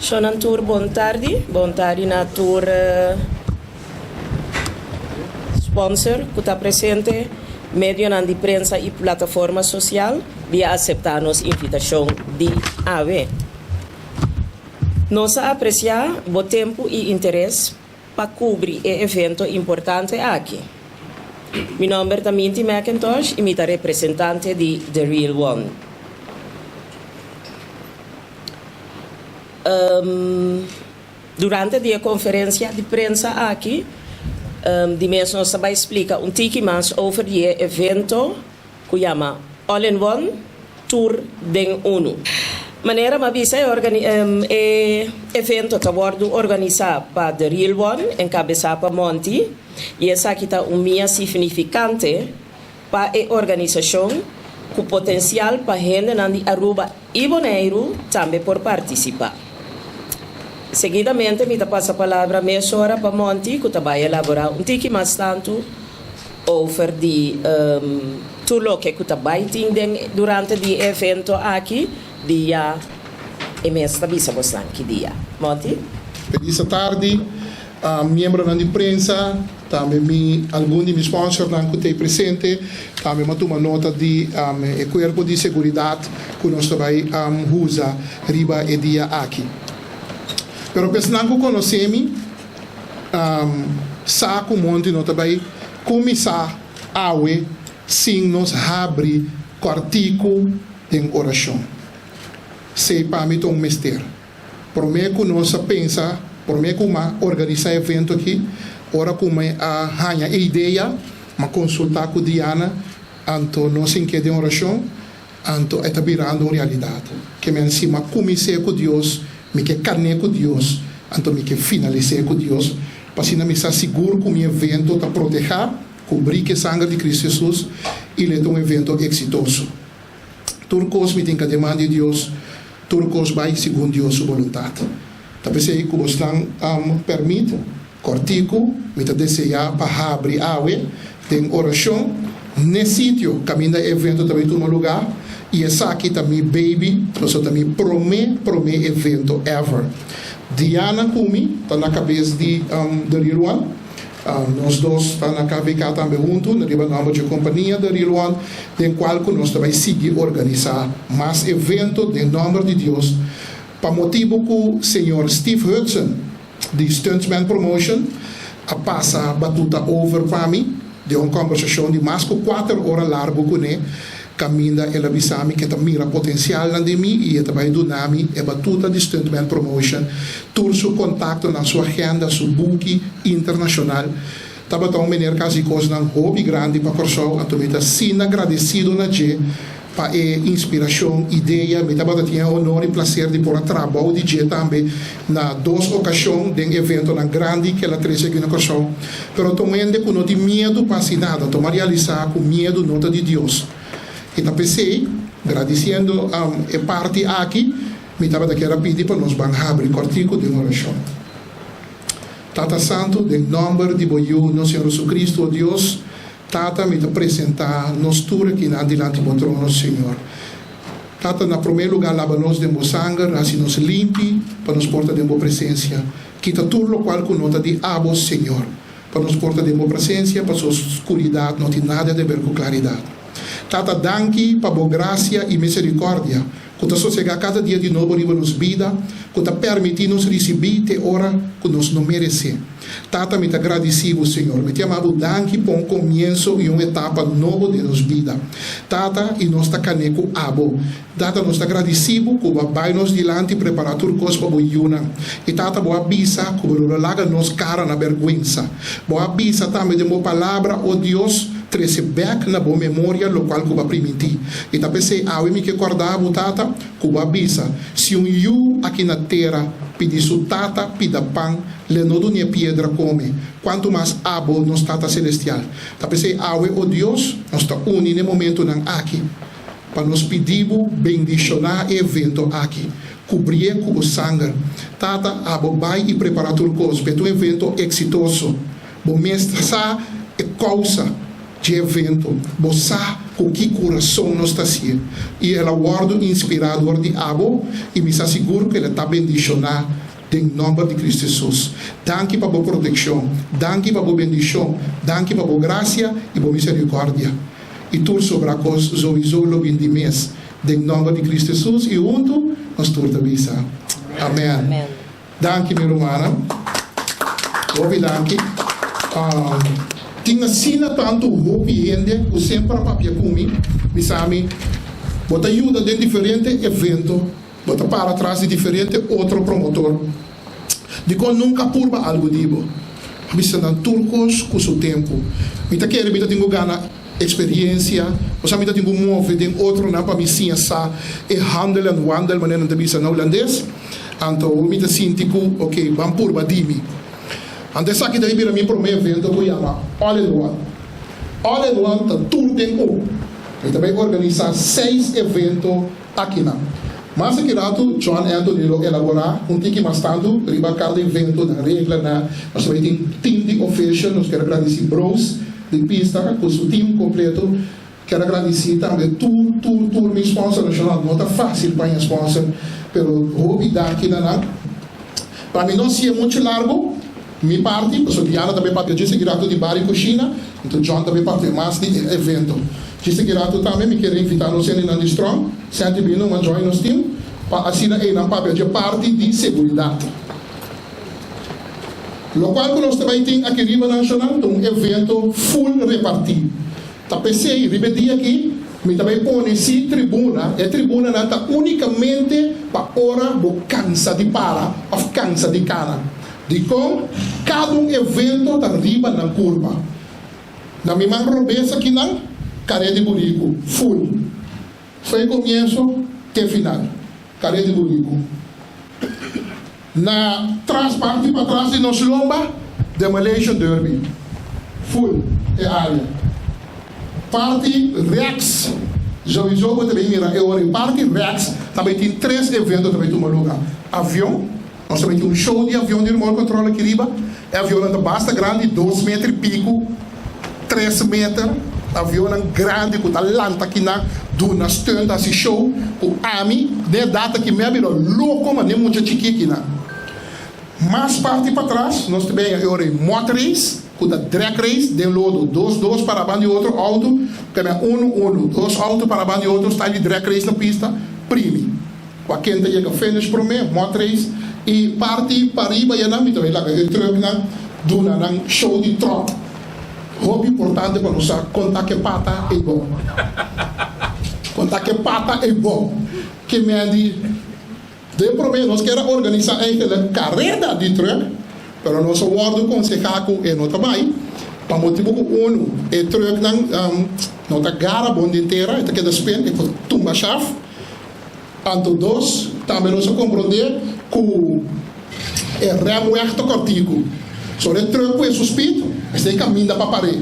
Shonnan tur bon tardi. Bon tardi na tur sponsor ku ta presente, medionan di prensa i plataforma sosial di a aseptá nos invitashon di awe. Nos a apresiá bo tempu i interes pa kubri e evento importante aki. Mi nòmber ta Minty McIntosh i mi ta representante di The Real One. Durante di e konferensia di prensa aki, di mes nos ta bai splika un tiki mas over di e evento ku yama All in One, Tur den Unu. Manera m'a bisa e evento ta wòrdu organisá pa The Real One, enkabesá pa Monty, i esaki ta un mia signifikante pa e organisashon ku potensial pa hendenan di Aruba i Boneiru tambe por partisipá. Seguidamente mi ta pasa palabra mesora pa Monty ku ta bai elaborá un tiki mas tantu over di tur loke ku ta bai tin den durante di e evento aki dia e mes ta bisa bosnan ki dia. Monty? Feliz atardi, miembronan di prensa, Tambe mi algun di mi sponsornan ku ta ei presente. Tambe m'a tuma nota di e kuerpo di seguridat ku nos ta bai usa riba e dia aki. Pero pa esnan ku konosé mi sa ku Monty no ta bai kuminsá awe sin nos habri kòrtiku den orashon. Esei pa mi ta un mester. Promé ku nos a pensa, promé ku m'a organisá e evento aki, ora ku mi a haña e idea, m'a konsultá ku Diana, anto nos hink'é den orashon, anto e ta birando un realidat. Ke men si m'a kumins'é ku Dios, mi ke kan'é ku Dios, anto mi ke finalis'é ku Dios, pa asina mi sa sigur ku mi evento ta protehá, kubrí ku e sanger di Kristu Hesus, i lo e ta un evento eksitoso. Tur kos mi tin ka deman di Dios, tur kos bai segun Dios su boluntat. Ta p'esei ku bosnan pèrmit, kòrtiku, mi ta deseá pa habri awe den orashon n'e sitio kaminda e evento ta bai tuma lugá, i esaki ta mi baby, pasobra ta mi promé promé evento ever. Diana ku mi ta na kabes di The Real One. Nos dos ta na KVK tambe huntu, na riba nòmber dje kompania The Real One, den kual ku nos ta bai sigui organisá mas evento den nòmber di Dios, pa motibu ku señor Steve Hudson di Stuntman Promotion a pasa batuta over pa mi den un kòmbersashon di mas ku kuater ora largu kuné, kaminda el a bisa mi ku e ta mira potensialnan den mi i e ta bai duna mi e batuta di Stuntman Promotion. Tur su kontaktonan, su agenda, su buki internashonal. Tabata un meneer ku a hasi kosnan hopi grandi pa Kòrsou, anto mi ta asina gradesido na dje pa e inspirashon, idea. Mi tabata tin e honor i plaser di por a traha bou di dje tambe na dos okashon den eventonan grandi ku el a trese aki na Kòrsou. Pero ta un hende ku no tin miedu pa hasi nada. Anto mi a realisá ku miedu no ta di Dios. I ta p'esei, gradisiendo e parti aki, mi tabata kier a pidi pa nos ban habri kòrtiku den orashon. Tata Santu, den nòmber di bo Yu, nos Señor Jesucristo, o Dios, Tata, mi ta presentá nos tur akinan dilanti bo trono, Señor. Tata, na promé lugá laba nos den bo sanger, hasi nos limpi pa nos por ta den bo presensia. Kita tur lokual ku no ta di abo, Señor, pa nos por ta den bo presensia, paso skuridat no tin nada de ber ku klaridat. Tata, danki pa bo grasia i miserikòrdia ku ta sosegá kada dia di nobo riba nos bida, ku ta permití nos risibí te ora ku nos no meresé. Tata, mi ta gradisí bo, Señor. Mi ta yama bo danki pa un komienso i un etapa nobo den nos bida. Tata, i nos ta kané ku abo. Tata, nos ta gradisí bo ku bo a bai nos dilanti prepará tur kos pa bo yunan. I Tata, bo a bisa ku bo lo no laga nos kara na bèrgwensa. Bo a bisa tambe den bo Palabra, O Dios, trese bèk na bo memoria lokual ku bo a primintí. I ta p'esei awe mi ke kòrda bo, Tata, ku bo a bisa, Si un yu aki na tera pidi su tata pida pan, l'e no dun'é piedra kome, kuantu mas abo, nos Tata Selestial. Ta p'esei awe, o Dios, nos ta uni n'e momentunan aki pa nos pidi bo bendishoná e evento aki, kubrié ku bo sanger. Tata, abo bai i prepará tur kos p'e ta un evento eksitoso. Bo mes sa e kousa dje evento. Bo sa. ku ki kurason nos ta hasié. I el a wòrdu inspirá dor di abo, i mi sa sigur ku el a ta bendishoná den nòmber di Kristu Hesus. Danki pa bo protekshon, danki pa bo bendishon, danki pa bo grasia i bo miserikòrdia. I tur sobrá kos zoizo lo bin di mes, den nòmber di Kristu Hesus, i huntu nos tur ta bisa, Amèn. Danki mi rumannan. Hopi danki. Tin asina tantu hopi hende ku semper a papia ku mi, bisa mi, Bo ta yuda den diferente evento, bo ta para tras di diferente otro promotor. Dikon nunka a purba algu di bo? A bisa nan tur kos ku su tempu. Mi ta kere mi ta tin ku gana Experiencia, osea mi ta tin cu move den otronan pa mi siña sa e handel en wandel manera nan ta bisa na Hulandes. Anto mi ta sinti cu ok, ban purba di mi. Anto esaki ta bira mi prome evento cu yama All in One. All in One ta tur den un. Mi ta bay organisa seis evento akinan. Mas aki ratu John Anthony lo elabora un tiki mas tantu riba cada evento, nan reglanan. Nos ta bay tin team di official, nos kier a gradici Bros. Di pista ku su team kompleto. Kier a gradisí tambe tur tur tur mi sponsor nashonal. No ta fásil pa haña sponsor, pero hopi danki na nan. Pa mi no si'e muchu largu mi parti, pasobra Diana ta bay papia djis aki ratu di bar i kushina, anto John ta bay papia mas di e evento. Djis aki ratu tambe mi kier invitá nos hendenan di Strong, Santi bini numa join nos team pa asina einan papia dje parti di seguridat. Lokual ku nos ta bai tin aki riba Nashonal ta un evento full repartí. Ta p'esei riba e dia aki mi ta bai pone si tribuna, e tribunanan ta únikamente pa ora bo kansa di para òf kansa di kana. Dikon? Kada un evento ta riba nan kurpa. Na mi man robes akinan, kare di buriku, full. Fo'i komienso te final, kare di buriku. Na tras parti patras di nos lomba Demolition Derby full e area. Parti rechts souiso bo ta bay mira e ora e parti rechts ta bay tin tres evento ta bay tuma luga. Avion, nos ta bay tin un show di avion di remote control aki riba. E avionnan ta basta grandi dos meter y pico. Tres meter, avionnan grandi ku ta lanta kinan duna stunt hasi show ku ami den e data ki mi a bira loko ma den mucha chikí kinan. Mas parti patras nos ta bega e ora e mot race ku ta drag race den lodo dos dos para banda di otro auto kende unu unu dos auto para banda di otro style di drag race na pista primi ku a ken ta yega finish prome mot race i parti pariba yanan mi ta bai laga e trucknan duna nan show di tròk. Hopi importante pa nos sa kon ta ke pata ei bon. Kon ta ke pata ei bon. Ke men di den prome nos kier a organisa eigenlijk kareda di truck, pero nos a wordo konseha ku e no ta bai pa motibu ku unu e trucknan no ta gara bon den tera, e ta keda spin, e por tumba shaf. Anto dos, tambe nos a komprondé ku e remweg ta kòrtiku. So e trùk ku e su speed mester e kaminda pa par'é.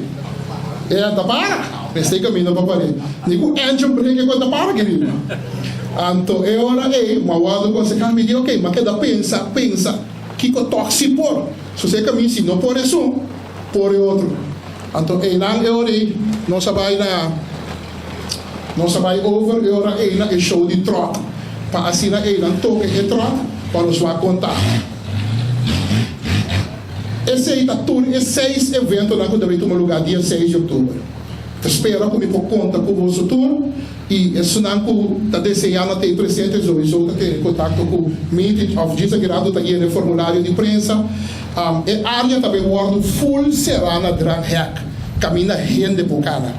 E ta para, mester e kaminda pa par'é. Ni ku engine brake ku e ta para kerido. Anto e ora ei mi a wòrdu konsehá, mi di oke, mi a keda pensa, pensa kiko tòg si por. So si e kaminda si no por esun, por e otro. Anto einan e ora ei nos a bai na. Nos a bai over e ora ei na e show di tròk pa asina einan toke e tròk pa nos wak konta. Esei ta tur e seis eventonan ku ta bai tuma lugá dia seis di òktober. Ta spera ku mi por konta ku boso tur i esunnan ku ta deseá na tei presente souiso ta tene kontakto ku mi òf djis aki rato ta yena e formulario di prensa. E área ta bai wòrdu ful será na dranghek kaminda hende por kana.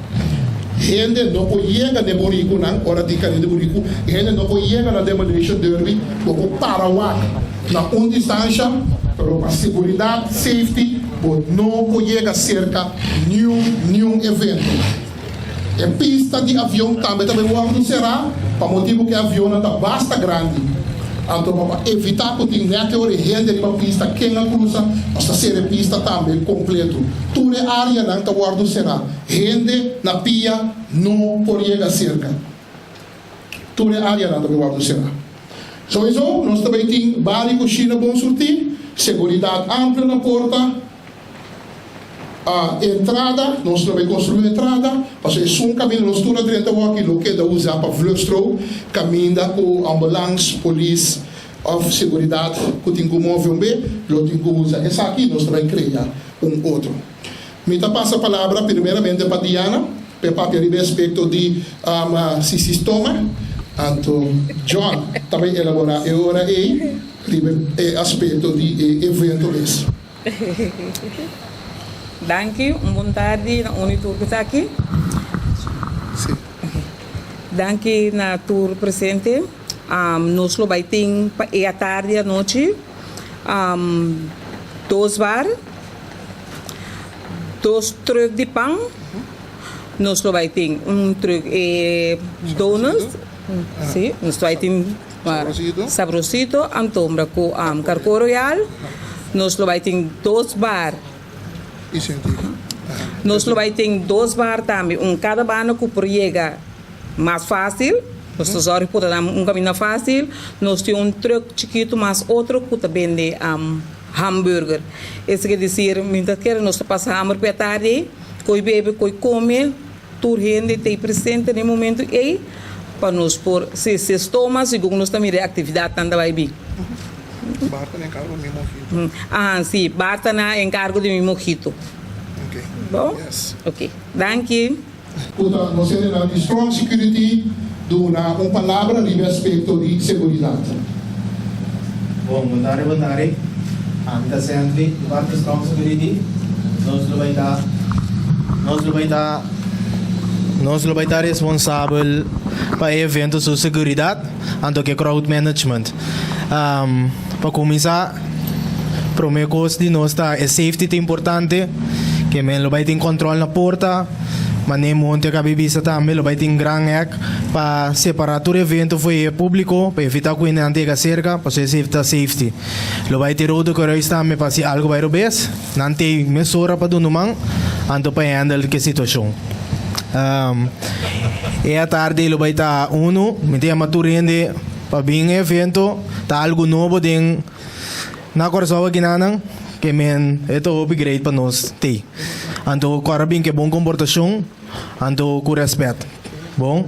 Hende no por yega n'e burikunan, ora di kare di buriku, hende no por yega na Demolition Derby, bo por para wak na un distansha, pero pa seguridat, safety, bo no por yega serka niun niun evento. E pista di avion tambe ta bay wòrdu será pa motibu ku e avionnan ta basta grandi. Anto pa pa evitá ku tin nèt e ora e hende riba pista ken a krusa, nos ta sera e pista tambe kompleto. Tur e áreanan ta wòrdu será. Hende na pia no por yega serka. Tur e áreanan ta bay wòrdu será. Souiso nos ta bay tin bar i kushina bon surtí, seguridat amplio na porta. Entrada, nos lo bay construi un entrada, pasobra esun caminda nos tur a drenta awor aki lo keda usa pa vluchtstrook, caminda cu ambulance, polis of seguridad cu tin cu move un be, lo tin cu usa esaki, nos ta bay crea un otro. Mi ta pasa palabra primeramente pa Diana, p'e papia riba e aspecto di si sistoma, anto John ta bay elabora e ora ey riba e aspecto di e evento mes. Danki, un bon tardi na unu i tur ku ta aki. Danki na tur presente. Nos lo bai tin pa e atardi anochi dos bar, dos truk di pan. Nos lo bai tin un truk e donuts, si, nos lo bai tin sabrosito antombra ku karko royal. Nos lo bai tin dos bar. Nos lo bai tin dos bar tambe, un kada banda ku por yega mas fásil. Nos ta sòri por ta nan un kaminda fásil. Nos tin un trùk chikitu mas otro ku ta bende hamburger. Esei ke desir mi ta kere nos ta pasa hamber p'e tardi ei. Koe bebe, koe kome, tur hende ta ei presente na e momento ei pa nos por si se stoma segun nos ta mira e aktividatnan ta bai bin. Bar ta na enkargo di mi mojito. Aha, si, bar ta na enkargo di mi mojito. Ok. Bo? Yes. Ok, danki. Ku ta nos hendenan di Strong Security duna un palabra riba e aspekto di seguridat. Bon, bon tardi, bon tardi. Ami ta Sentry di parti Strong Security. Nos lo bai ta, nos lo bai ta, nos lo bai ta responsabel pa e evento su seguridat anto ke crowd management. Pa kuminsá, promé kos di nos ta e safety ta importante, ke men lo bai tin kòntròl na porta, manera Monty a kabi bisa tambe lo bai tin gran hèk pa separá tur evento fo'i e públiko pa evitá ku hendenan ta yega serka, pasobra esei ta safety. Lo bai tin Rode Kruis tambe pa si algu bai robes, nan t'ei mesora pa duna un man anto pa handle ke situashon. E atardi lo bai ta unu, mi ta yama tur hende pa bin e evento, ta algu nobo den na Kòrsou akinanan, ke men e ta hopi great pa nos t'ei. Anto kòrda bin ke bon komportashon, anto ku rèspèt. Bon.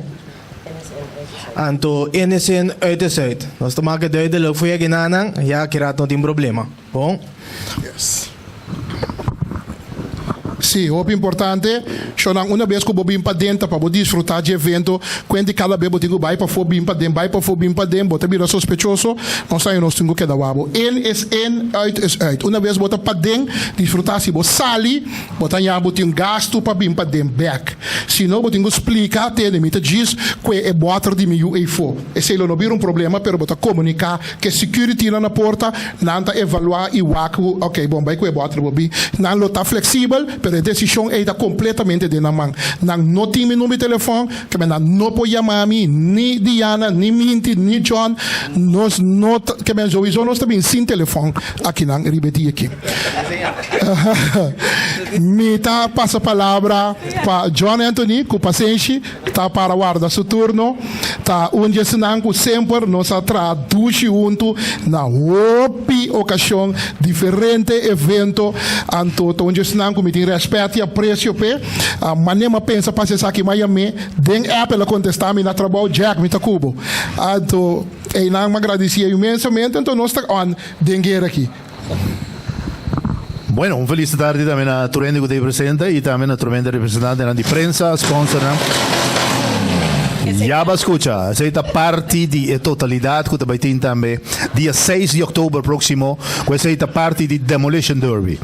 Anto in is in, uit is uit. Nos ta make duidelijk fu e akinanan, ya kirat no tin problema. Bon. Yes. Sí, hopi importante. Shownan, una bes ku bo bin paden ta pa bo disfrutá dje evento. Kuenti kada be bo tin ku bai pafó bin paden, bai pafó bin paden, bo ta bira sospechoso. Nos aña nos tin ku keda wak bo. In is in, uit is uit. Una bes bo ta paden, disfrutá. Si bo sali, bo ta haña bo tin gastu pa bin paden bèk. Si no, bo tin ku splika, Tene, mi ta djis kue e bòter di mi yu eifó. Esei lo no bira un problema, pero bo ta komuniká Ke securitynan na porta, nan ta evaluá i wak ku, ok, bon, bai ku e bòter bo bin. Nan lo ta fleksibel, pero e desishon ei ta kompletamente den nan man. Nan no tin mi number di telefòn, keme nan no por yama mi, ni Diana, ni Minty, ni John. Nos no ta, keme souiso nos ta bin sin telefòn akinan riba e dia aki. Mi ta pasa palabra pa John Anthony ku pasenshi. Ta para warda su turno. Ta un di esnan ku semper nos a traha dushi huntu na hopi okashon, diferente evento. Anto ta un di esnan ku mi tin rèspèt i apresio p'e. Manera mi a pensa pasa esaki mi a yam'é den app, el a kontestá mi na trabou, Jack, mi ta ku bo. Anto einan mi a gradisié inmensamente. Anto nos ta on den guera aki. Bueno, un felis tardi tambe na tur hende ku ta ei presente i tambe naturalmente representantenan di prensa, sponsornan. Ya bo a skucha, esei ta parti di e totalidat ku ta bai tin tambe dia seis di òktober próksimo, ku esei ta parti di Demolition Derby.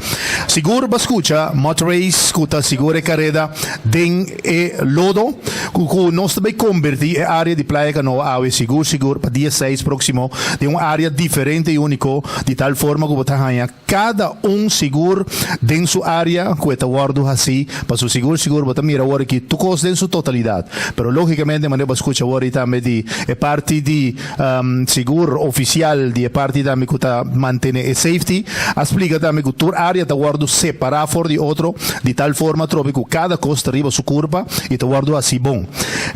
Sigur bo a skucha Mud Race ku ta sigur e kareda den e lodo ku ku nos ta bai kombertí e área di Playa Canoa awe sigur sigur pa dia seis próksimo den un área diferente i úniko di tal forma ku bo ta haña kada un sigur den su área ku e ta wòrdu hasí pa su sigur sigur bo ta mira awor aki tur kos den su totalidat pero lógikamente manera bo a skucha awor i tambe di e parti di sigur ofisial di e parti tambe ku ta mantené e safety a splika tambe ku tur área ta wòrdu. wòrdu separá for di otro di tal forma atrobe ku kada kos ta riba su kurpa i ta wòrdu hasi bon.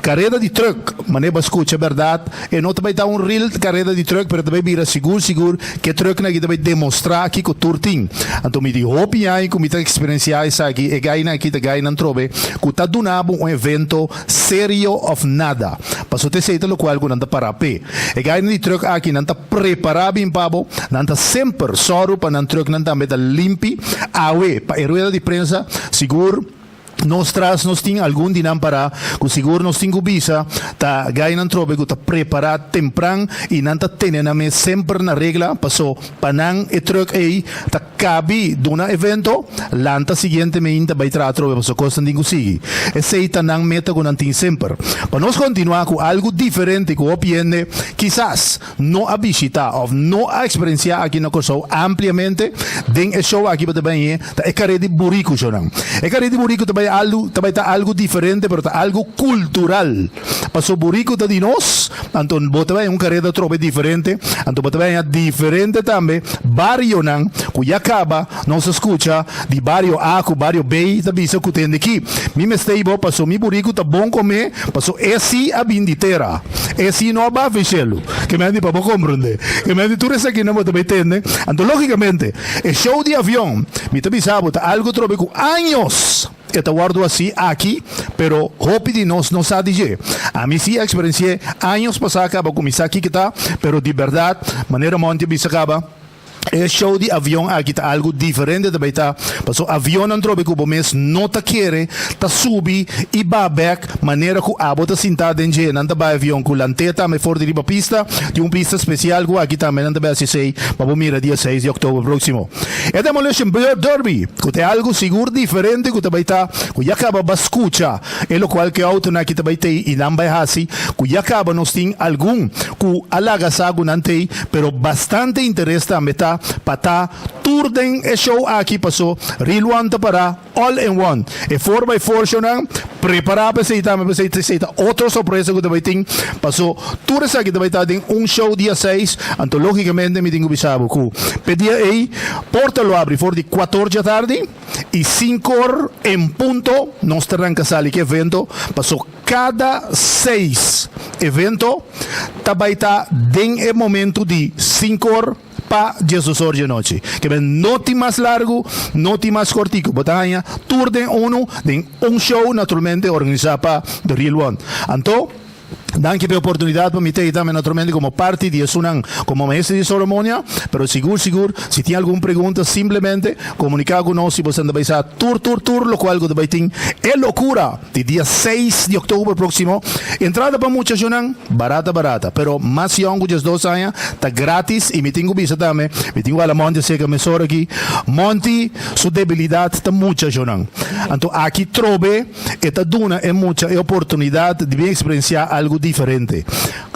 Kareda di trùk, manera bo a skucha bèrdat, e no ta bai ta un real kareda di trùk pero ta bai bira sigur sigur ku e trùknan aki ta bai demostrá kiko tur tin. Anto mi di hopi aña ku mi ta eksperensiá esaki, e gainan aki ta gainan trobe ku ta duna bo un evento serio òf nada. Pasobra ta esei ta lokual ku nan ta pará p'e. E gainan di trùk aki nan ta prepará bin pa bo, nan ta semper sòru pa nan trùknan tambe ta limpi. Awe pa e rueda di prensa sigur nos tras nos tin algun di nan pará ku sigur nos tin ku bisa ta gainan trobe ku ta prepará tempran i nan ta tene nan mes semper na regla paso pa nan e trùk ei ta kabi duna evento lanta siguiente meinta bai traha atrobe pasobra kosnan tin ku sigui. Esei ta nan meta ku nan tin semper. Pa nos kontinuá ku algu diferente ku hopi hende kisas no a bishitá òf no a eksperensiá aki na Kòrsou ampliamente den e show aki bo ta bai hé ta e karé di buriku shownan. E karé di buriku ta bai algu ta bai ta algu diferente pero ta algu kultural. Paso buriku ta di nos, anto bo ta bai un kareda atrobe diferente, anto bo ta bai haña diferente tambe barionan ku ya kaba nos a skucha di bario A ku bario B ta bisa ku tende ki mi mester bo paso mi buriku ta bon kome paso e si a bin di tera, e si no a baha fen shelu. Ke menti pa bo komprende. Ke menti tur esakinan bo ta bai tende. Anto logikamente e show di avion mi ta bisa bo ta algu atrobe ku años. E ta wòrdu hasi aki, pero hopi di nos no sa di dje. Ami sí a eksperensi'é años pasá kaba ku mi sa kiko ta, pero di bèrdat, manera Monty a bisa kaba, e show di avion aki ta algu diferente ta bai ta, pasobra avionnan trobe ku bo mes no ta kere ta subi i baha bèk manera ku abo ta sintá den dje. Nan ta bai avion ku lant'é tambe for di riba pista, tin un pista spesial ku aki tambe nan ta bai hasi esei pa bo mira dia seis di òktober próksimo. E Demolition Derby, ku ta e algu sigur diferente ku ta bai ta ku ya kaba ba skucha e lokual ku e outonan aki ta bai tei i nan bai hasi, ku ya kaba nos tin algun ku a laga sa ku nan tei, pero bastante interes tambe ta pa ta tur den e show aki paso Real One ta para all in one. E four by four shownan prepara pa esei tambe pasobra esei ta otro sorpresa ku ta bai tin paso tur esaki ta bai ta den un show dia seis anto logicamente mi tin ku bisa bo ku p'e dia ei porta lo abri for di kuator djatardi i sinkor en punto nos ta ranka sali ku evento paso kada seis evento ta bai ta den e momento di sinkor. Pa Jesus or dje nochi. Ke men no tin mas largu, no tin mas kortiku. Bo ta haña tur den unu, den un show naturalmente organisá pa The Real One. Anto, danki pa e oportunidat pa mi ta ei tambe naturalmente komo parti di esunnan komo maestro di soromonia. Pero sigur sigur si tin algun pregunta simplemente komuniká ku nos i bo ta bai sa tur tur tur lokual ku ta bai tin e lokura. Di dia seis di oktober próksimo, entrada pa muchachonnan barata barata, pero mas yòn ku diesdos aña ta grátis i mi tin ku bisa tambe, mi tin ku hala Monty aserka mesora aki, Monty su debilidat ta muchachonnan. Anto aki trobe e ta duna e mucha e oportunidat di bin eksperensiá algu diferente.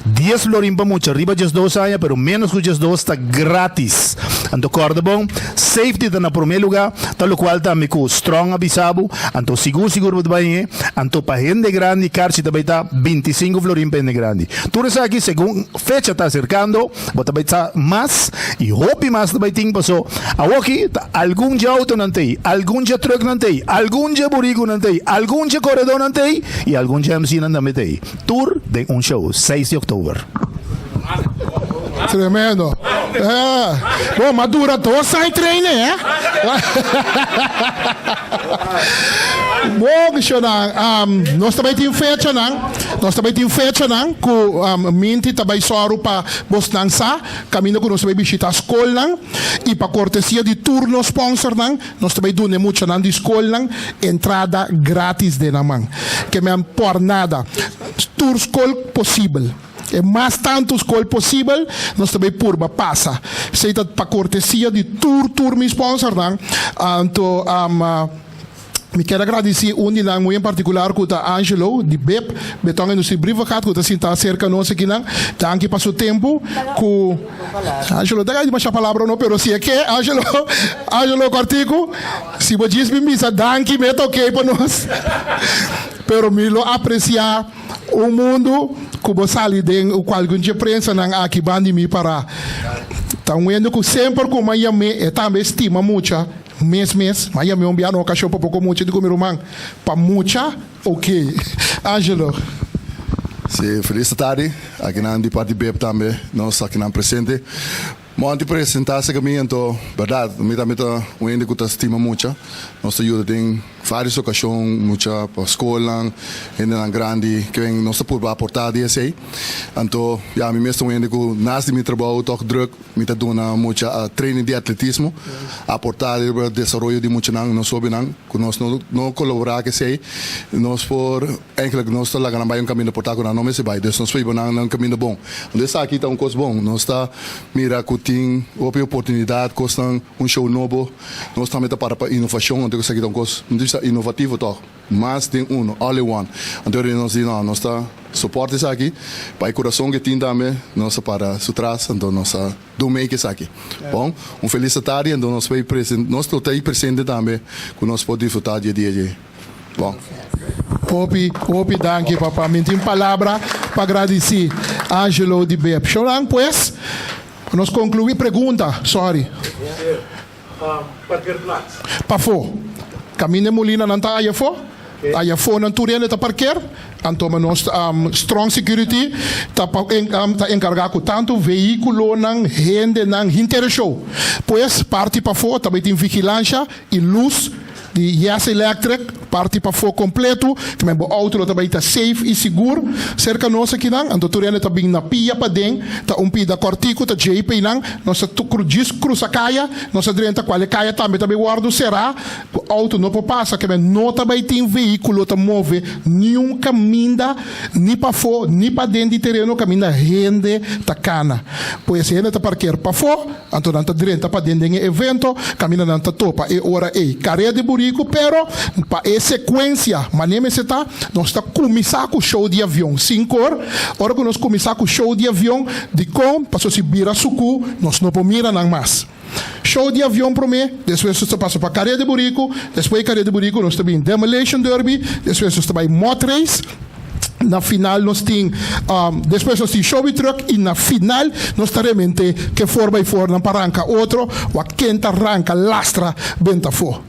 Dies florin pa mucha riba diesdos aña, pero ménos ku diesdos ta grátis. Anto kòrda bon, safety ta na promé lugá, ta lokual tambe ku Strong a bisa bo, anto sigur sigur bo ta bai h'e, anto pa hende grandi karchi ta bai ta bintisinku florin pa hende grandi. Tur esaki segun fecha ta aserkando, bo ta bai sa mas i hopi mas ta bai tin paso awoki ta algun dje outonan t'ei, algun dje trùknan t'ei, algun dje burikunan t'ei, algun dje koredónan t'ei i algun dje MC-nan tambe t'ei. Tur den un show, seis di oktober. Tremendo. Eh, bon, ma dura dos aña trainen, eh? Bon, shownan, um, nos ta bai tin fechanan, nos ta bai tin fechanan ku um, Minty ta bai sòru pa bosnan sa, kaminda ku nos ta bai bishita skolnan i pa kortesia di tur nos sponsornan, Nos ta bai duna e muchanan di skolnan entrada gratis den nan man. Ke men por nada. Tur skol posibel. E mas tantu skol posibel nos ta bai purba pasa. Esei ta pa kortesia di tur tur mi sponsornan. Anto mi kier a gradisí un di nan muy en partikular ku ta Angelo di bib, Beton Industrie Brievengat, ku ta sintá serka nos akinan. Danki pa su tempu ku. Angelo ta di masha palabra no pero si e ke Angelo Angelo Cortico si bo djis bin bisa danki me ta ok pa nos pero mi lo aprecia un mundo ku bo sali den kualgun dje prensanan aki ban di mi para ta un hende ku semper ku mi a yam'é e tambe stima mucha. Mes mes, m'a yam'é un bia na okashon pa poko mucha di ku mi ruman. Pa mucha, ok. Angelo. Si, felis tardi. Akinan di parti bep tambe nos akinan presente. Mo anti presentá serka mi anto bèrdat mi tambe ta un hende ku ta stima mucha. Nos ta yuda den vários okashon mucha pa skolnan, hendenan grandi ke wen nos ta purba aportá di esei. Anto ya mi mes ta un hende ku nas di mi trabou tòg drùk mi ta duna mucha training di atletismo, aportá riba desaroyo di muchanan, nos hóbennan ku nos no no kolaborá ku esei nos por Eigenlijk nos ta laga nan bai un kaminda por ta ku nan no mester bai. Dus nos por hiba nan na un kaminda bon. Anto esaki ta un kos bon. Nos ta mira ku tin hopi oportunidat, kosnan, un show nobo. Nos tambe ta para pa inovashon. Anto esaki ta un kos, mi ta bisa inovativo tòg. Mas den uno, all in one. Anto ora nos di no, nos ta sopòrt esaki. Pa e kurason ku e tin tambe, nos ta para su tras. Anto nos ta do make esaki. Bon, un felis tardi. Anto nos por presen, nos lo ta ei presente tambe ku nos por disfrutá di e dia dje. Bon. Hopi, hopi danki papa. Mi tin palabra pa gradisí Angelo di bep. Shonan pues, pa nos konkluí pregunta, sorry. Pafó. Kaminda e mulinanan ta ayafó. Ayafó nan tur hende ta parker. Anto ma nos Strong Security ta pa ta enkargá ku tantu vehíkulonan, hendenan, hinter e show. Pues parti pafó ta bai tin vigilansha i lus. Di Yes Electric, parti pafó kompletu, ke men bo outo lo ta bai ta safe i sigur serka nos akinan. Anto tur hende ta bin na pia paden, ta un pida kòrtiku ta djei pa einan. Nos ta djis krusa kaya, nos ta drenta kual e kaya tambe ta bai wòrdu será, ku outo no por pasa, ke men no ta bai tin vehíkulo ta move niun kaminda, ni pafó ni paden di tereno kaminda hende ta kana. Pues hende ta parker pafó. Anto nan ta drenta paden den e evento, kaminda nan ta topa e ora ei karea di buriku, pero pa e sekuensia manera mester ta, nos ta kuminsá ku show di avion sinkor. Ora ku nos kuminsá ku show di avion, dikon? Pasobra si bira sukú, nos no por mira nan mas. Show di avion promé, despues nos ta pasa pa karea di buriku, despues di karea di buriku nos ta bin Demolition Derby, despues nos ta bai Mud Race. Na final nos tin despues nos tin show y truck y na final nos ta remente ke for by for nan pa ranka otro wak ken ta ranka lastra benta afo.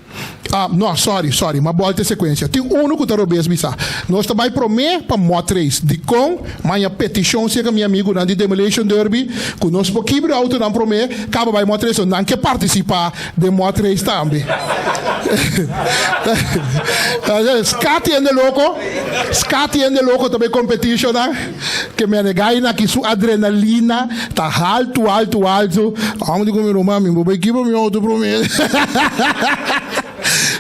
No sorry sorry ma bolta e secuencia tin uno cu ta robes bisa nos ta bay prome pa mot race dicon maña peticion cerca mi amigunan di demolition derby cu nos por kibra autonan prome caba bay mot race nan ke participa Den mot race tambe. Scati hende loko, Scati hende loko ta bay competitionnan. Ke mene gaina ki su adrenalina ta haltu, haltu, haltu. Amo di ku mi ruman, mi bo bay kibra mi auto prome.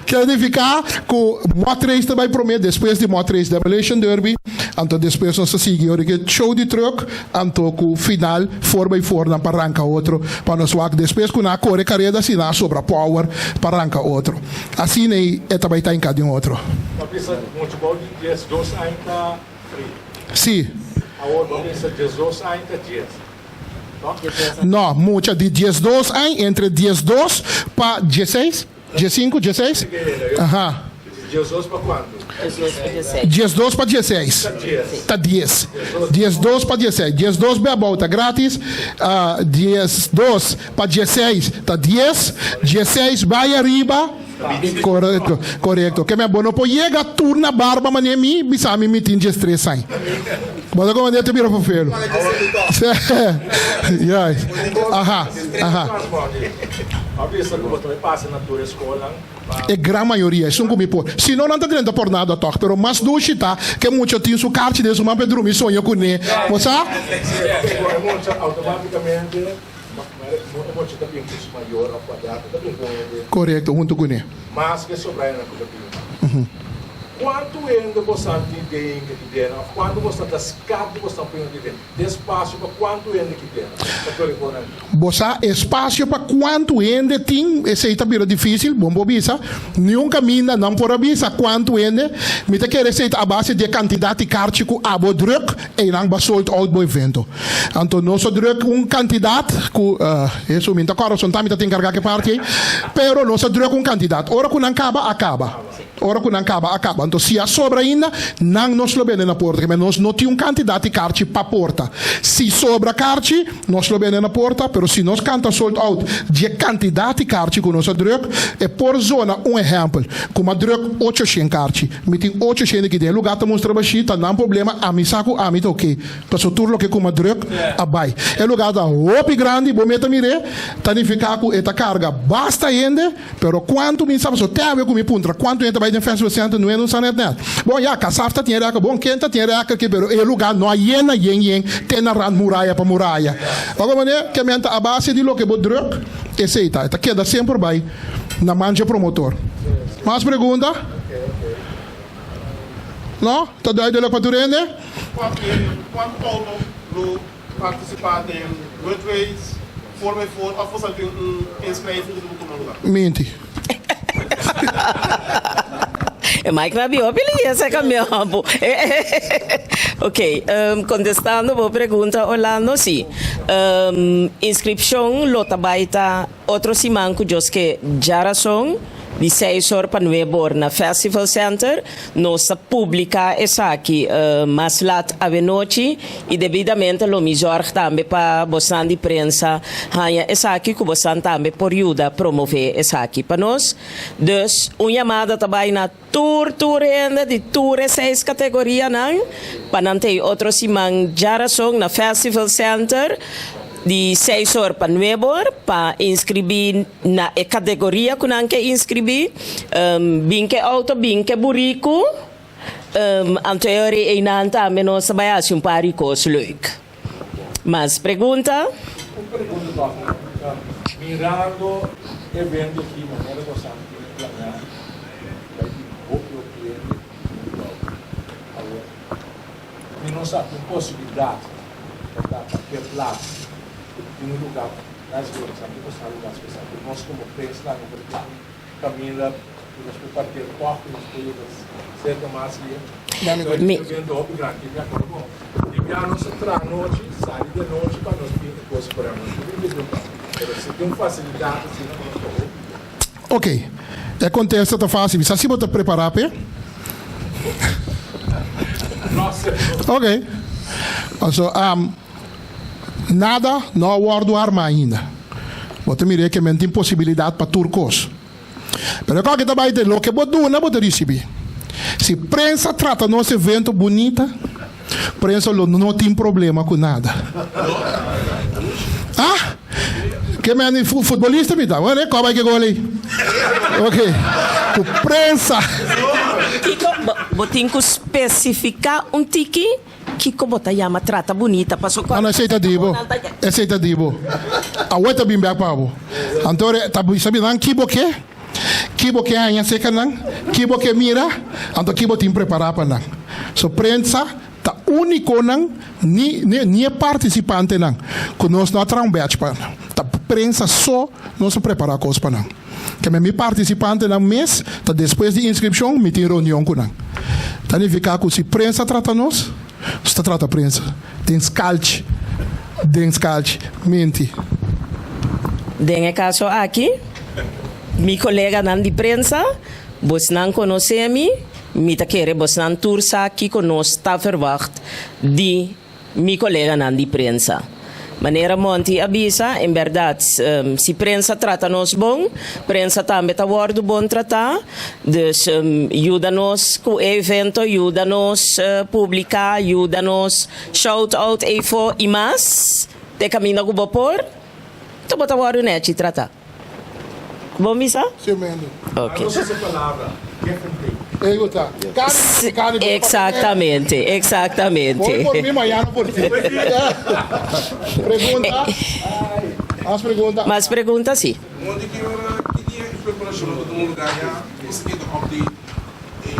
Kier nifica ku mot race ta bay prome, despues di mot race Demolition Derby, anto despues nos ta sigui ora ke show di truck. Anto ku final for by for nan pa ranka otro pa nos wak despues ku nan a kore kareda si nan a sobra power pa ranka otro. Asina ei e ta bai ta hinka den otro. Bo a bisa muchu bou di 12 aña ta free. Si. Awor bo a bisa 12 aña ta dies, no? No, mucha di 12 aña, entre 12 pa 16. Diesinku, dieseis? Aha. Diesdos pa kuantu? Diesdos pa dieseis. Ta dies. Diesdos pa dieseis. 12 be abou ta gratis. 12 pa 16 ta dies. 16 bai ariba. Korekto, korekto. Ke men bo no por yega tur na barba manera mi bisa mi mi tin 13 aña. Bo ta komand'é ta bira fofelo. Ya. Aha, aha. E gran mayoria, esun ku mi por. Si no, nan ta drenta por nada tòg. Pero mas dushi ta ku e mucha tin su karchi den su man pa e drumi soña kuné. Bo sa? Korekto, huntu kuné. Kuantu hende boso tin den ki den of kuantu boso ta skat di boso pone ki den? Tin espasio pa kuantu hende ki den? Ta kore kon nan. Bo sa espasio pa kuantu hende tin? Esei ta bira difisil, bon por bisa. Niun kaminda nan por a bisa kuantu hende. Mi ta kere esei ta a base di e kantidat di karchi ku abo druk, einan bo a sold out bo evento. Anto nos a druk un kantidat ku, Hesu, mi no ta kòrda son ta mi ta tin kargá ku e parti ei, pero nos a druk un kantidat. Ora ku nan kaba, a kaba. Ora ku nan kaba a kaba. Anto si a sobra ainda, nan nos lo bende na porta. Kimen nos no tin un kantidat di karchi pa porta. Si sobra karchi, nos lo bende na porta, pero si nos kanta sold out dje kantidat di karchi ku nos a druk, e por zona un ehèmpel, ku m'a druk ochoshen karchi. Mi tin ochoshen aki den e lugá ta mustra bashí, ta nan problema, ami sa ku ami ta oke. Paso tur loke ku m'a druk a bai. E lugá ta hopi grandi, bo meta mir'é, ta nifiká ku e ta karga basta hende. Pero kuantu mi sa paso te awe ku mi puntra kuantu hende ta bai den Festival Center no hende no sa net net. Bon ya Kasaf ta tin e rèkòrt bon ken ta tin e rèkòrt aki pero e lugá no a yena yen yen te na rand muraya pa muraya. Oko manera ke men ta a base di loke bo druk esei ta e ta keda semper bai na man dje promotor. Mas pregunta? No? Ta duidelijk pa tur hende? Kuantu outo lo Partisipá den Road Race for by for òf boso a tin un inschrijving ku ta tuma lugá? Minti. E Mike na bió pili ese camion bo. Ok, contestando bo pregunta Orlando, si. Inscripcion lo ta bai ta otro siman ku Dios ke djarason di seis or pa nuebe or na Festival Center. Nos ta publica esaki mas lat awenochi y debidamente lo mi zorg tambe pa bosnan di prensa haña esaki cu bosnan tambe por yuda promove esaki pa nos. Dus un yamada ta bay na tur tur hende di tur e seis categorianan pa nan tey otro siman djarason na Festival Center di seis or pa nuebe or pa inscribi na e kategoria ku nan ke inskribí, bin ke outo, bin ke buriku, anto e ora einan tambe nos ta bai hasi un par di kos leuk. Mas pregunta? Un pregunta tòg, mirando e evento aki manera ku esaki tin planeá, bai tin hopi hopi hende i hopi outo. Awor, mi no sa tin posibilidat pa ta parkeerplaats tin un luga. Nice work sa mi por sa lugar special ku nos komo prensa tambe por tin un kaminda ku nos por parker tòg ku nos por yega serka mas i Mi. Evento hopi grandi mi akorda bon di bia nos a traha anochi sali di anochi pa nos bin e kos por nos por bin disfruta pero si tin un fasilidat asina pa nos ta hopi bon. Ok, e kontesta ta fásil. Mi sa si bo ta prepará p'e. Ok, paso. Nada no a wòrdu armá ainda. Bo ta mira e ke men tin posibilidat pa tur kos. Pero e kòke ta bai te loke bo duna bo ta risibí. Si prensa trata nos evento bunita, prensa lo no tin problema ku nada. Ah! Ke men di futbolista mi ta. Bueno, e kò bai ke gol ei. Ok. Ku prensa. Kiko bo tin ku spesifiká un tiki? Kiko bo ta yama trata bunita paso No, no, esei ta di bo. Esei ta di bo. Awe ta bin bek pa bo. Anto ora ta bisa nan ki bo ke, ki bo ke haña serka nan, ki bo ke mira, anto ki bo tin prepará pa nan. So prensa ta úniko nan, ni ni e partisipantenan ku nos no a traha un bèch pa nan. Ta prensa so nos a prepará kos pa nan. Keme mi partisipantenan mes ta despues di inskripshon mi tin reunion ku nan. Ta nifiká ku si prensa trata nos, nos ta trata prensa den skalchi, den skalchi. Minti. Den e kaso aki, mi koleganan di prensa, bosnan konosé mi, mi ta kere bosnan tur sa kiko nos ta verwagt di Mi coleganan di prensa. Manera Monty a bisa, en berdad, si prensa trata nos bon, prensa tambe ta wordo bon trata. Dus yuda nos cu e evento, yuda nos publica, yuda nos shout out eyfo y mas, te caminda cu bo por, ta bo ta wordo nechi trata. Bon bisa? Sí, mende. Ok. Nos usa palabra give and take. Ego ta. Carne, carne por Exactamente, exactamente. Hoy por mi, mañana por ti. Pregunta? Mas pregunta? Mas pregunta, sí. Monty ki ora ki dia e preparashon lo ta tuma lugar ya? Esaki ta update e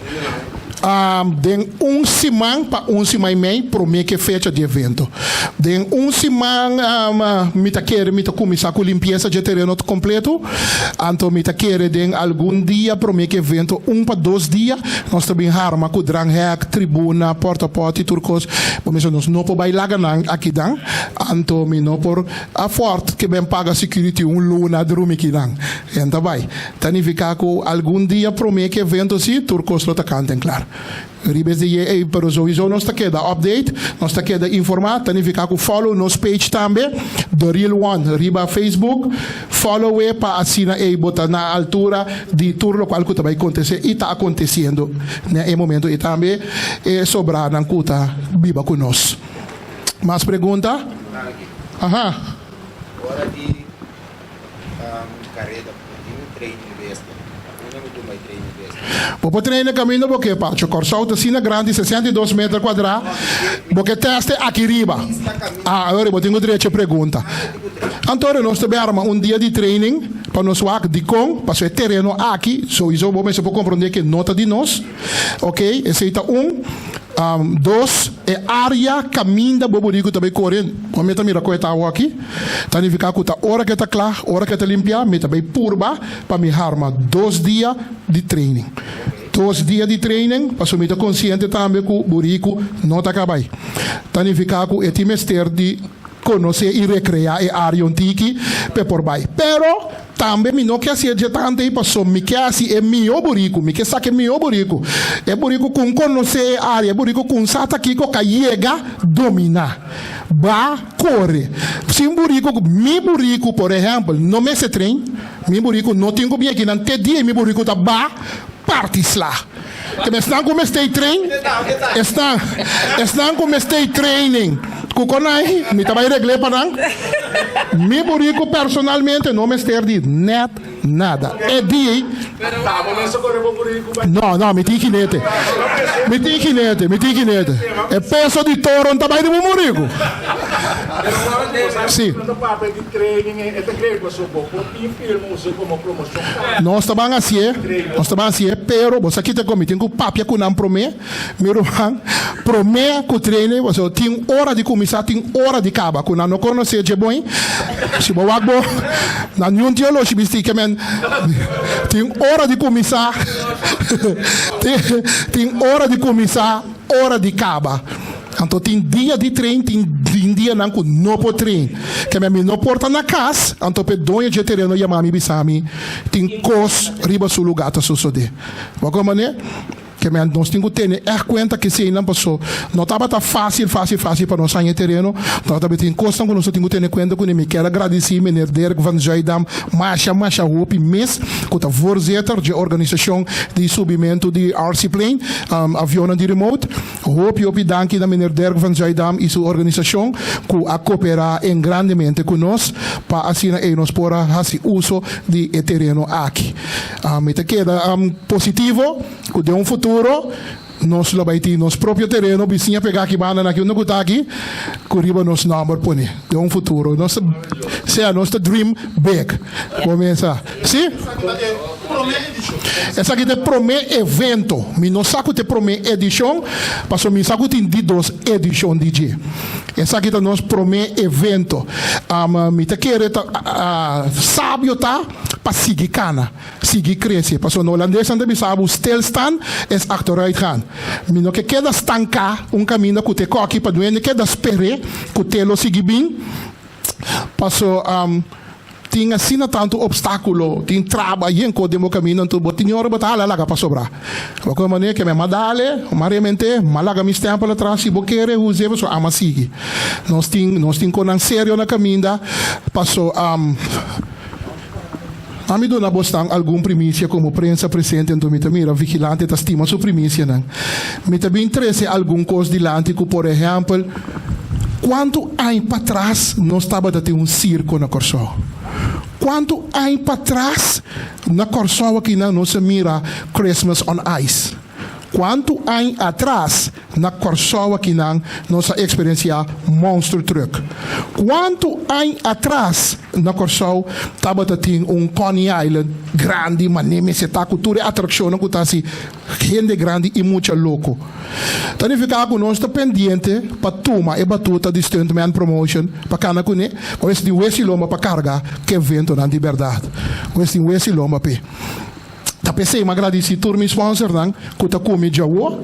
hendenan. Den un siman pa un siman i mei promé ku e fecha di evento. Den un siman mi ta kere mi ta kuminsá ku limpiesa dje tereno kompleto. Anto mi ta kere den algun dia promé ku e evento, un pa dos dia, nos ta bin harma ku dranghek, tribuna, pòrtapòt i tur kos. Bo mester nos no por bai laga nan akinan. Anto mi no por afòrt ke ben paga security un luna drumi kinan. Ken ta bai? Ta nifiká ku algun dia promé ku evento si, tur kos lo ta kant en klar. Riba es di ei, pero souiso nos ta keda update, nos ta keda informá. Ta nifiká ku follow nos page tambe, The Real One, riba Facebook. Follow e pa asina ei bo ta na altura di tur lokual ku ta bai kontesé i ta akontesiendo na e momento ei tambe e sobranan ku ta biba ku nos. Mas pregunta? Aha. Ora di kareda tin un training bestia. Unda mi tuma e training bestia? Bo por traina kaminda bo ke, Pacho. Kòrsou ta asina grandi, 62 meter kuadrá. Bo ke tèst e aki riba. Ah, awor bo tin ku drecha e pregunta. Anto nos ta bin arma un dia di training pa nos wak dikon, pasobra e tereno aki souiso bo mester por komprondé ke no ta di nos. Ok, esei ta un. Dos, e área kaminda bo buriku ta bai kore, bo mi ta mira ku e ta awoki, ta nifiká ku ta ora ku e ta kla, ora ku e ta limpiá, mi ta bai purba pa mi harma dos dia di training. Dos dia di training, pasobra mi ta konsiente tambe ku buriku no ta kabai. Ta nifiká ku e tin mester di konosé i rekreá e área un tiki p'e por bai. Pero Tambe mi no ke hasi e dje tantu ei paso mi ke hasi e mihó buriku, mi ke saka e mihó buriku. E buriku ku konosé e área, e buriku ku sa ta kiko ka yega dominá. Ba kore. Sin buriku, mi buriku por ehèmpel no mester tren, mi buriku no tin ku bin akinan te dia mi buriku ta ba parti sla. Keme esnan ku mester e tren, esnan, esnan ku mester e training ku konai, mi ta bai regl'é pa nan. Mi buriku personalmente no mester di nèt nada. E di. No, no, mi tin jinete. Mi tin jinete, mi tin jinete. E peso di toro no ta bai di bo buriku. Sí. Nos ta ban hasié, nos ta ban hasié, pero bo sa kita ku mi tin ku papia ku nan promé, mi ruman, promé ku training, pasobra tin ora di kuminsá, tin ora di kaba, ku nan no konosé dje bon, si bo wak bo, nan niun teoloshi bisti ke men, tin ora di kuminsá, tin, tin ora di kuminsá, ora di kaba. Anto tin dia di train, tin tin dianan ku no por train. Keme mi no por ta na kas, anto p'e doño dje tereno yama mi bisa mi tin kos riba su lugá ta sosodé. Bo a komprendé? Keme nos tin ku tene ègt kuenta ku eseinan paso no tabata fásil, fásil, fásil pa nos haña e tereno. No tabatin kosnan ku nos tin ku tene kuenta kuné. Mi kier a gradisí meneer Dirk van Zuidam masha, masha hopi mes ku ta voorzitter dje organisashon di subimentu di RC Plane, avionnan di remote. Hopi hopi danki na Meneer Dirk van Zuidam y su organisacion cu a coopera en grandemente cu nos pa asina ey nos por a haci uso di e tereno aki. Mi ta keda positivo cu den un futuro nos lo bay tin nos propio tereno bisiña pega aki banda na aki unda cu ta aki cu riba nos nomber pone den un futuro. Nos ta sea nos ta dream big. Bo mesa. Si? Esaki ta e promé evento. Mi no sa ku ta e promé edishon, pasobra mi sa ku tin di dos edishon di dje. Esaki ta nos promé evento. Mi ta kere ta sabio ta pa sigui kana, sigui krese. Pasobra na holandes nan ta bisa bo stilstaan is achteruitgaan. Mi no ke keda stanká un kaminda ku ta e kòki pa duende keda sper'é ku te lo sigui bin. Paso tin asina tantu obstákulo, tin traba yen kos den bo kaminda, anto bo tin ora bo ta hala laga pasobra. Bo koe manera ke mi a dale, mi a rement'é, mi a laga mi stèmpel atras, si bo kere huz'é pasobra ama sigui. Nos tin nos tin konan serio na kaminda, paso ami duna bosnan algun primisia komo prensa presente, anto mi ta mira vigilante ta stima su primisianan. Mi ta bin trese algun kos dilanti ku por ehèmpel, Kuantu aña patras nos tabata tin un sirko na Kòrsou? Kuantu aña patras na Kòrsou akinan nos a mira Christmas on Ice? Kuantu aña atras na Kòrsou akinan nos a eksperensiá Monster Truck? Kuantu aña atras na Kòrsou tabata tin un Coney Island grandi mané mester ta ku tur e atrakshonnan ku ta hasi hende grandi i mucha loko? Ta nifiká ku nos ta pendiente pa tuma e batuta di Stuntman Promotion pa kana kuné, pa mester tin wes i lomba pa karga ku eventonan di bèrdat. Mester tin wes i lomba p'e. Ta p'esei mi a gradisí tur mi sponsornan ku ta ku mi djawo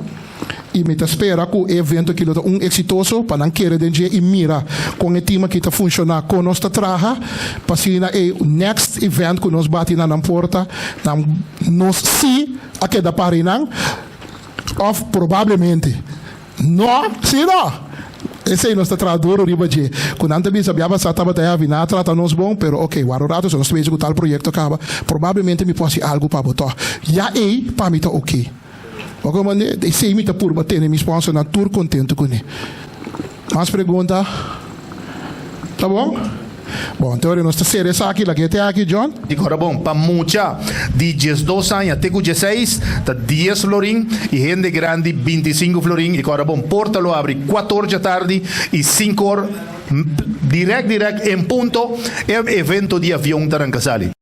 i mi ta spera ku e evento aki lo ta un eksitoso pa nan kere den dje i mira kon e tim aki ta funshoná, kon nos ta traha pa asina e next event ku nos bati na nan porta nan nos sí a keda para einan òf probablemente No, si no! Esei nos ta traha duro riba dje. Ku nan ta bisa bia pasá tabata heavy, nan a trata nos bon, pero ok, wak un rato si nos ta bezig ku tal proyekto kaba, probablemente mi por hasi algu pa bo tòg. Ya ei pa mi ta ok. Bo komprendé? Esei mi ta purba tene mi sponsornan tur kontentu kuné. Mas pregunta? Ta bon? Bon, te ora nos ta sera esaki, laga e te aki, John. Di kora bon, pa mucha di 12 aña te ku 16 ta 10 florin i hende grandi 25 florin. I kora bon, porta lo abri 4 or djatardi i 5 or dirèk dirèk en punto e evento di avion ta ranka sali.